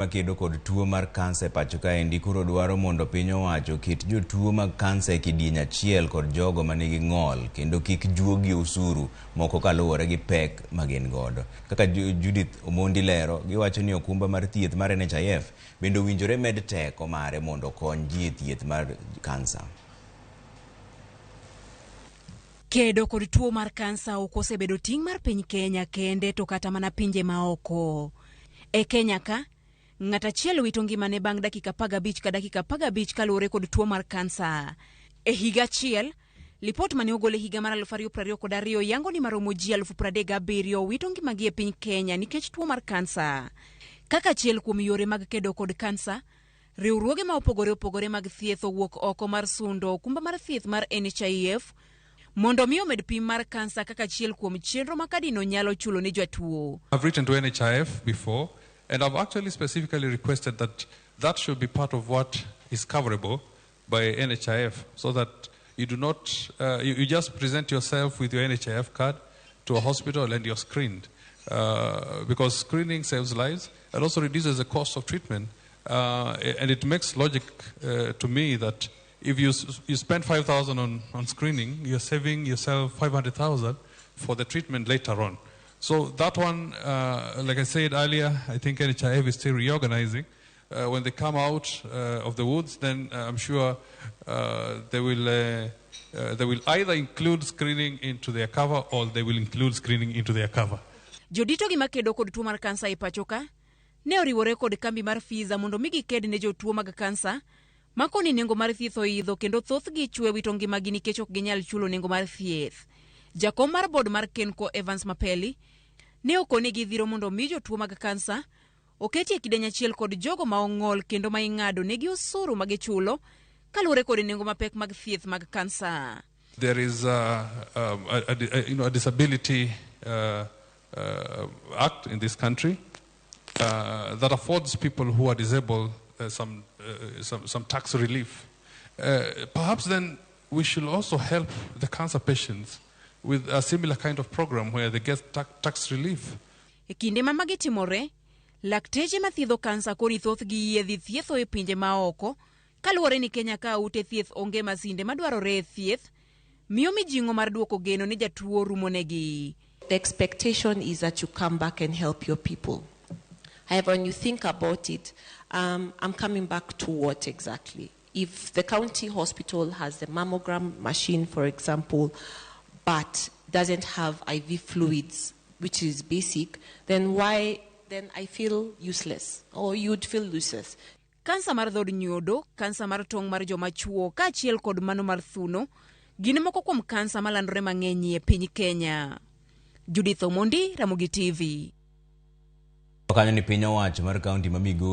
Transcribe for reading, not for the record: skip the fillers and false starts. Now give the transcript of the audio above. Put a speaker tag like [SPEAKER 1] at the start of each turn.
[SPEAKER 1] Makedo kod tuo mar kansa e pacho kaendi koro dwaro mondo piny owacho oket jotuo mag kansa e kidieny achiel kod jogo manigi ng'ol kendo kik juogi osuru moko kaluwore gi pek ma gin godo. Kaka Judith Omondi lero, giwacho ni okumba mar thieth mar NHIF bende owinjore med teko mare mondo okony ji e thieth mar kansa.
[SPEAKER 2] Kedo kod tuo mar kansa ok osebedo ting' mar piny Kenya kende to kata mana pinje maoko. E Kenya ka, ng'at achiel wito ngimane bang' dakika 15 ka dakika 15 kaluwore kod tuo mar kansa. E higa achiel, lipot mane ogol e higa mar 2022 yango ni maromo ji 37,000 wito ngimagi e piny Kenya nikech tuo mar kansa. Kaka achiel kuom yore mag kedo kod kansa, riwruoge ma opogore opogore mag thieth owuok oko mar sundo okumba mar thieth mar NHIF mondo mi omed pim mar kansa kaka achiel kuom chenro ma kadino nyalo chulo ne jatuo.
[SPEAKER 3] I've written to NHIF before, and I've actually specifically requested that that should be part of what is coverable by NHIF, so that you do not, you just present yourself with your NHIF card to a hospital and you're screened. Because screening saves lives and also reduces the cost of treatment. And it makes logic to me that if you spend 5,000 on screening, you're saving yourself 500,000 for the treatment later on. So that one, like I said earlier, I think NHIF is still reorganizing. When they come out of the woods, then I'm sure they will either include screening into their cover or they will include screening into their cover.
[SPEAKER 2] Jodito gi makedo kod tuo mar kansa e pacho ka ne oriwore kod kambi mar Pfizer mondo mi giked ne jotuo mag kansa makoni nengo mar thieth oidho kendo thothgi chwe wito ngimagi nikech ok ginyal chulo nengo mar thieth. Jakom mar board mar Kenco Evans Mapeli ne okonegi dhiro mondo mi jotuo mag kansa oketi e kidieny achiel kod jogo ma ong'ol kendo ma ing'ado negi osuru ma gichulo kaluwore kod nengo mapek mag thieth mag kansa.
[SPEAKER 3] There is a disability act in this country that affords people who are disabled some tax relief. Perhaps then we should also help the cancer patients with a similar kind of program where they get tax relief.
[SPEAKER 2] E kinde ma magi timore, lakteche mathiedho kansa koni thothgi yie dhi thietho e pinje maoko kaluwore ni Kenya ka ute thieth onge masinde madwarore e thieth, miyo mijing'o mar duoko geno ne jatuo rumonegi.
[SPEAKER 4] The expectation is that you come back and help your people. However, when you think about it, I'm coming back to what exactly? If the county hospital has the mammogram machine, for example, but doesn't have IV fluids, which is basic, then why? Then I feel useless, or you'd feel useless.
[SPEAKER 2] Kansa mar dhod nyodo, kansa mar tong' mar joma chuo kaachiel kod mano mar thuno gin moko kuom kansa malandore mang'eny e piny Kenya. Judith Omondi, Ramogi TV.
[SPEAKER 1] Kanyo ni piny owacho mar kaunti ma Migori